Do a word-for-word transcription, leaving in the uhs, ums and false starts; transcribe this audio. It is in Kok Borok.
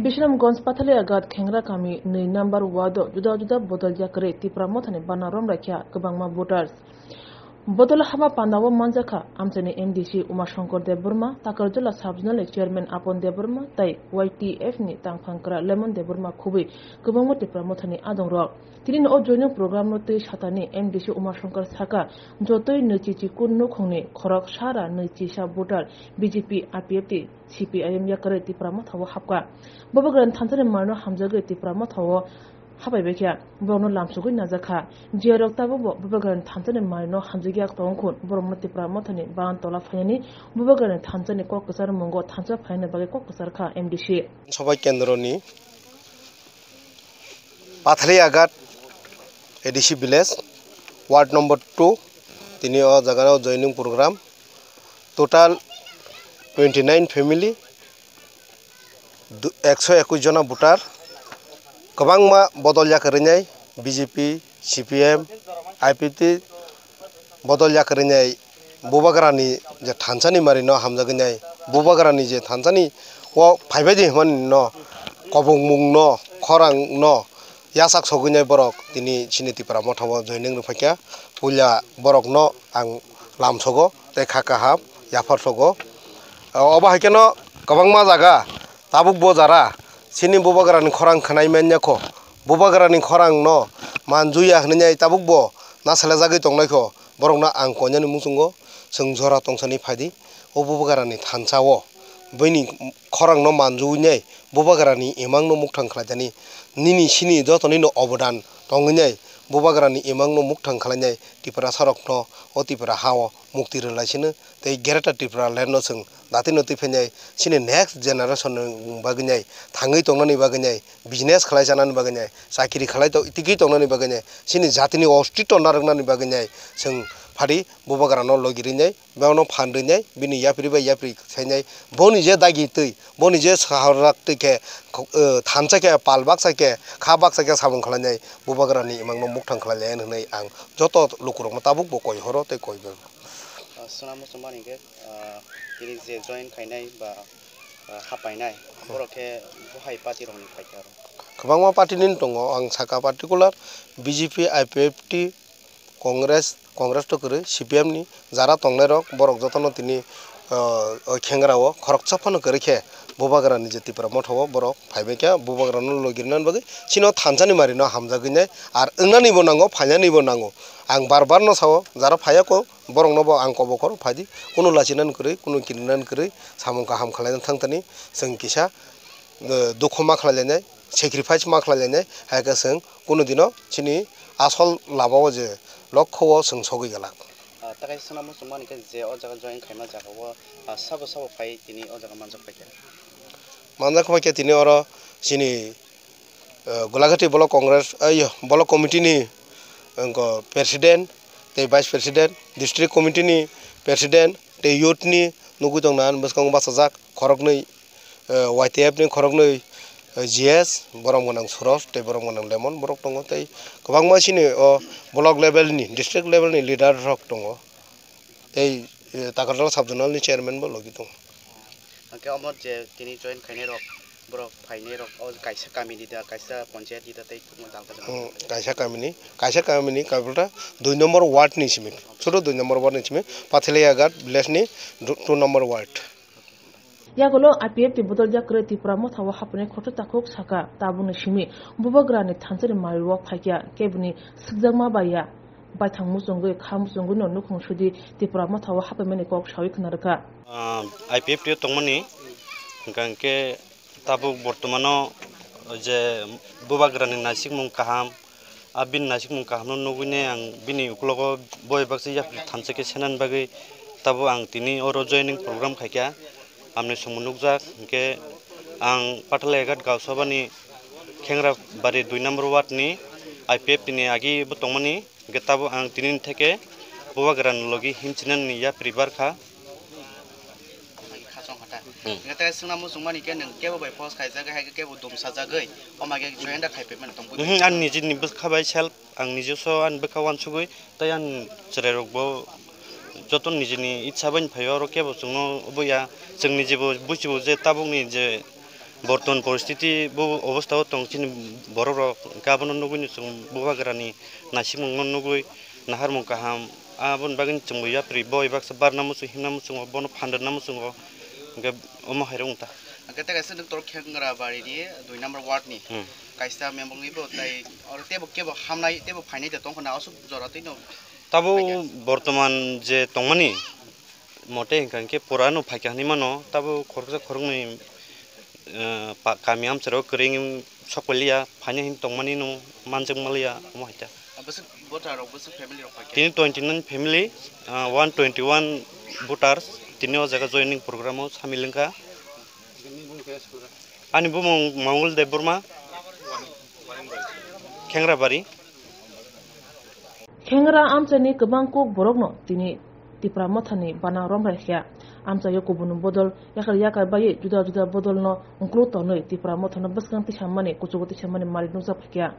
Bisramganj Pathalia Ghat Khengra Kami nwi number ward o juda juda bodol yakarwi Tipra Mothani bana rom raikha kwbangma voters. Bodol hama pandao manjakha amchaini M D C Uma Shankar Debbarma, Takarjala Sub-Zonal ni Chairman Apon Debbarma tei Y T F ni tangphang kwra Lemon Debbarma khubui kwbangma Tipra Mothani adongrok. Tini o joining program no twi satani M D C Uma Shankar saka, jotoi nwichi chikun nukhungni khorok sara nwichisa voter B J P, I P F T, C P I M yakarwi Tipra Motha o hapkha. Bubagrani thansa ni manwi no hamjagwi Tipra Motha o hapaibaikha, borokno lamsogwi najakha. Jiyarok tabukbo Bubagrani thansa ni manwi no hamjakya tongkhun, borokno Tipra Mothani bagan tola phainani Bubagrani thansa ni kok kwchar mungo thansa phainani bagwi kok kwcharkha M D C. Sabai kendroni Pathalia Ghat A D C village, ward number two, tini o jaga o joining program, total twenty nine family, du-, ekso ekwis jona voter, kwbangma bodol yakarwi nai, B J P, C P M, I P F T, bodol yakarwi nai Bubagrani je thansani mari no hamjagwi nai, Bubagrani je thansani o phaibai di hwnmani no kobongmung no, khorang no yasak sogwi nai borok tini chini Tipra Motha o joining rwphaikha. Puila borok no ang lamsogo tei kha kaham yaphar sogo. Obo hai kheno kwbangma jaga tabuk bo jara chini Bubagrani khorang khwnai manya kho, Bubagrani khorang no manjuya hwnwi nai tabuk bo nasalajagwi tongnai kho. Borokno ang koinani muchungo chwng jora tongsani phaidi, o Bubagrani thansa o buini khorangno manjui nai Bubagrani imangno mukthang khlaijani, nini sini jotonino obodan tongwi nai Bubagrani imangno mukthang khlainai Tiprasarokno o Tipra ha o mukti rwlaisino tei Greater Tipraland no chwng datino twi phainai chini next generation ni bagwi nai thangwi tongnani bagwi nai business khlai chanani bagwi nai, chakiri khlai to-, tiki tongnani bagwi nai, chini jatini ostitw narwknani bagwi nai, chwng phadi Bubagrano logi rwi nai, bono phan rwi nai, bini yapri bai yapri sai nai, boni je dagi twi, boni je saharak twi khe, eh, thansa khe, pal baksa khe, kha baksa khe samung khlai nai, Bubagrani imangno mukthang khlai lai hwnwi ang joto lukurokno tabuk bo koi horo tei koi bo. Ah, swnam muchungmani khe, ah, tini je join khainai ba ah, hapainai, borok khe bo hai party rokni phaikha aro. Kwbangma party ni tongo, ang saka particular B J P, I P F T, Congress, Congress to kwrwi C P M ni jara tongnai rok, borok jotono tini, ah, o khengra o khoroksa phano kwrwi khe Bubagrani je Tipra Motha o borok phaibai khe Bubagrano logi rwnani bagwi chini o thansani mari no hamjagwi nai, ar wngnani bo nango, phainani bo nango. Ang bar bar no sao, jara phaiya kho, borokno bo ang kobo khoro phaidi, kunu lachinani kwrwi, kunu kirinani kwrwi, samung kaham khlaina thangthani, chwng kisa, eh, dukhu ma khlailainai, sacrifice ma khlailainai, hai khe chwng kunu dino chini asol lama o je lokho o chwng sogwi glak. Ah, takai swnamo chwng mani khe je o jaga join khaima jaga o, ah, sabo sabo phai tini o jaga manjak paikha. Manjak paikha tini oro chini, eh, Golaghati Block Congress, eh, yo, Block Committee ni, wngkha President, tei Vice President, District Committee ni President, tei Youth ni nugwi tongna bwskango bachajak khoroknwi, eh, Y T F ni khoroknwi, eh, G S, borom gwnang Suros, tei borom gwnang Lemon borok tongo, tei kwbangma chini o block level ni, district level ni leader rok tongo, tei, eh, Takarjala sub zonal ni chairman bo logi tongo. Hwnkhe omo je tini join khainai rok, borok phainai rok o kaisa kami ni da, kaisa panchayat ni da tei tongma dalka dalka. Hmm, kaisa kami ni, kaisa kami ni, kaisa dui number ward ni simi, suru dui number ward ni simi, Pathalia Ghat village ni du-, two number ward. Yagulo I P F T ni bodol yakarwi Tipra Motha o hapnai khoroksa takhuk saka, tabukni simi Bubagrani thansani mari o phaikha, keboni swkjakma baiya. Baithang muchungwi, kha muchungwino nukhung sudi Tipra Motha o hapaimani kok sawi khna rwkha. Ah, I P F T o tongmani, hwnkha hwnkhe tabuk bortomano je Bubagrani naisikmung kaham, a bini naisikmung kahamno nugwini ang bini uklogo boi baksa yapri thansa khe senani bagwi tabuk ang tini oro joining program khaikha. Amni songmo nukjak, hwnkhe ang Pathalia Ghat Gausabani Khengrabari dui number ward ni I P F T ni agi bo tongmani. Hwnkhe tabuk ang tini theke Bubagrani logi hinchinani yapri barkha. Khasong kha ta. Hmm. Hwnkhe tei swngna muchungmani khe nwng kebo bai post khaijagwi, hai khe kebo dum sajagwi, omo khe join da khai phaimani tong bui. Mhm, ani nijini bwkha bai self, ang nijeso ani bwkha uansugwi, tei ani chwrairokbo joto nijini itsa bai phaio, oro kebo chwngno oboya, chwng nijibo buchibo je tabukni je Borton poristiti bo obostha o tong chini borok rok, hwnkhe abono nugui no chwng bubagra ni naisikmung no nugui naharmung kaham, aboni bagwi chwng bo yapri boi baksa barna muchung himna muchungo bono phanderna muchungo, hwnkhe omo hai rok wng ta. Hwnkhe tei kaisa nwng toro Khengra bari ni dui number ward ni Hmm. kaisa member wngwi bo tei oro teibo kebo hamnai teibo phainai de tongkha na aswk jora twi no Tabo Phaikha. Bortoman je tongmani mote hwnkha hwnkhe pura no phaikha hinwi mano, tabo khoroksa khoroknwi, eh, pa-, kami amcharo kwrwi sok paliya, phaina hin tongmani no manjak maliya, omo hai ta. Bwswk voter rok, bwswk family rok phaikha? Tini twenty nine family, ah, one twenty one voters tini o jaga joining program o samil wngkha. Ani bumung Mongol Debbarma, Khengrabari. Khengra amchaini kwbang kuk borokno tini Tipra Mothani banang romrai kha. Amchaio kubun bodol yakar yakar bai juda juda bodolno ungklu tonwi Tipra Mothano bwskang tisammani, kuchugo tisammani malik nukjak phaikha.